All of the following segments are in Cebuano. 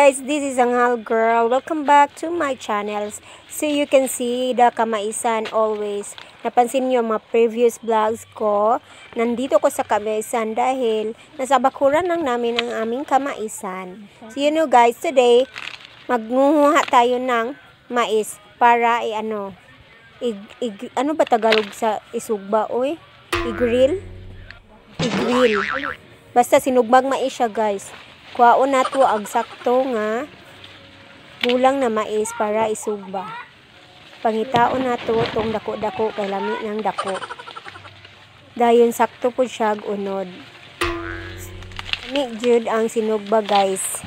Guys, this is Anghal Girl. Welcome back to my channels. So you can see the kamaisan always. Napansin niyo mga previous vlogs ko. Nandito ko sa kamaisan dahil nasa bakuran lang namin ang aming kamaisan. So you know guys, today magnguha tayo ng mais para i-ano, ano ba Tagalog sa isugba, oy? I-grill? I-grill. Basta sinugbag mais siya, guys. Kuhaon nato ang sakto nga gulang na mais para isugba. Pangitaon nato tong dako-dako kay lami ng dako. Dayon sakto pud siya unod. Lami jud ang sinugba, guys.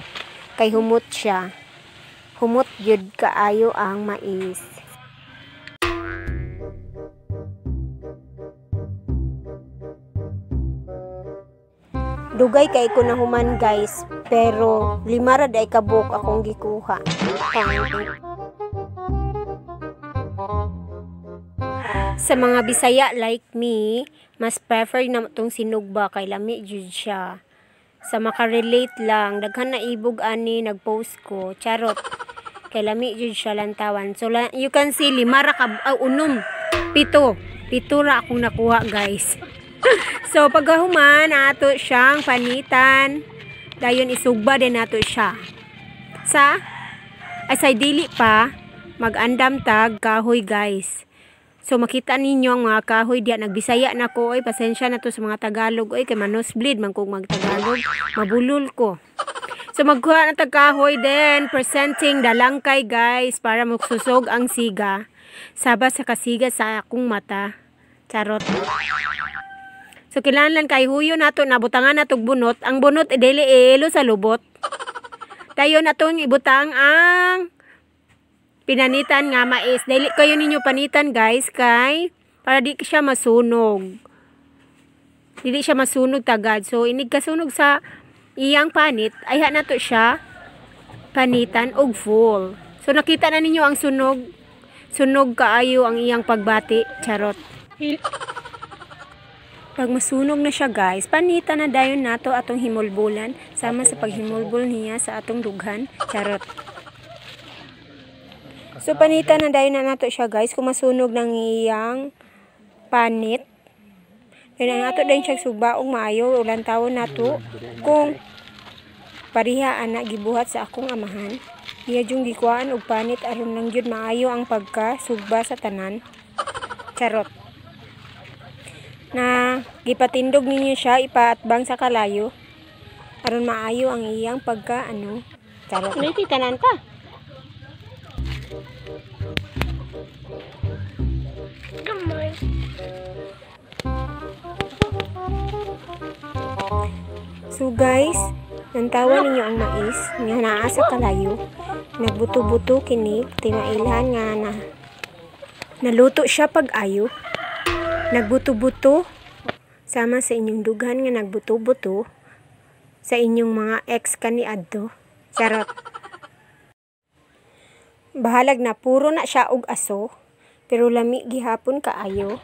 Kay humot siya. Humot jud kaayo ang mais. Dugay kay ko nahuman, guys, pero 5 ra day kabuk akong gikuha. Sa mga Bisaya like me, mas prefer na tong sinugba kay lami jud siya. Sa makarelate lang, daghan na ibog ani nagpost ko, charot. Kay lami jud siya lantawan. So you can see 5 ra ka, unom, 7. 7 ra akong nakuha, guys. So pagkahuman ato siyang panitan, dayon isugba din nato siya. Sa asay dili pa magandam tag kahoy, guys. So makita ninyo ang mga kahoy diya, nagbisaya na ko, oy, pasensya na to sa mga Tagalog, oy, kay manosbleed man kog magtagalog, mabulol ko. So magkuha na tag kahoy, then presenting dalangkay, guys, para magsusog ang siga. Saba sa kasiga sa akong mata. Charot. So kinahanglan kay huyo nato na butangan natog bunot. Ang bunot dili ilo sa lubot. Dayon atong ibutang ang pinanitan nga mais. Dili kayo ninyo panitan, guys, kay para di siya masunog. Dili siya masunog tagad. So inig kasunog sa iyang panit, ayha nato siya panitan og full. So nakita na ninyo ang sunog. Sunog kaayo ang iyang pagbati. Charot. Pag masunog na siya, guys, panita na dayon nato atong himulbulan sama sa paghimulbul niya sa atong dughan. Charot. So panita na dayon na nato siya, guys, kung masunog ng iyang panit. Dayon ang ato dayon siya suba og maayo ulan tawon nato kung pariha ana gibuhat sa akong amahan. Iya jung gikuhaan og panit aron lang jud maayo ang pagkasugba sa tanan. Charot. Na gipatindog ninyo siya ipaatbang sa kalayo aron maayo ang iyang pagka ano. Charot. Niti tanan pa. Gamay. So guys, nantawa ninyo ang mais nga naa sa kalayo. Nagbuto-buto kini timailhan nga na naluto siya pag ayo. Nagbuto-buto sama sa inyong dughan nga nagbuto-buto sa inyong mga ex kaniadto. Charot. Bahalag na puro na siya og aso, pero lami gihapon kaayo.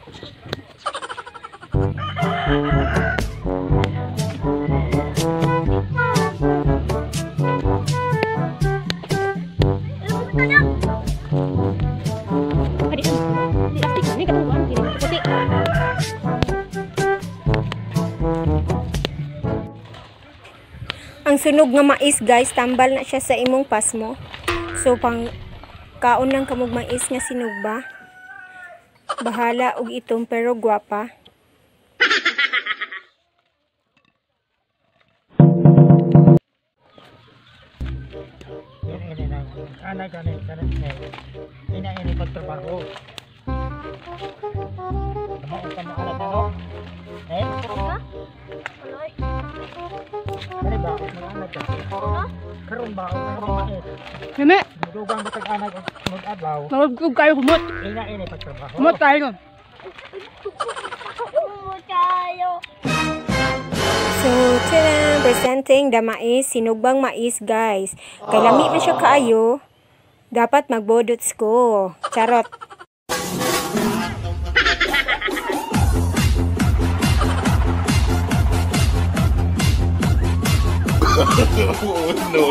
Ang sunog nga mais, guys, tambal na siya sa imong pasmo. So pang kaon lang kamog mais nga sinugba. Bahala og itom pero gwapa. Meme. Mag-adlaw kayo humot. Humot tayo. So, tada, presenting the mais, sinugbang mais, guys. Kay lami man siya kaayo, dapat magbodots ko. Charot. Oh, No.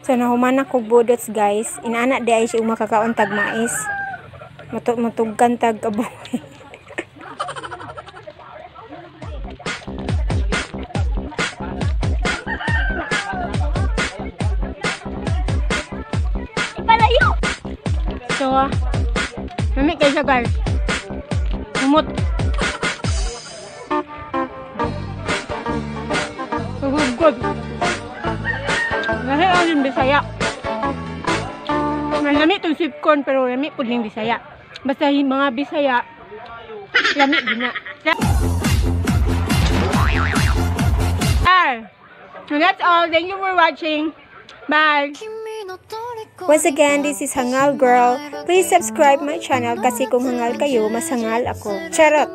So nahuman ako budots, guys. Inana diay siya makakaon tag mais. Matugkan tag kabuhi. Palayo! So, lami kayo siya, guys. Humot. Good, good. Lahi ang yung Bisaya. Lami itong sweet corn pero lami po yung Bisaya. Basta yung mga Bisaya, lami din na. Ah, so that's all. Thank you for watching. Bye! Once again, this is Hangal Girl. Please subscribe my channel kasi kung hangal kayo, mas hangal ako. Charot!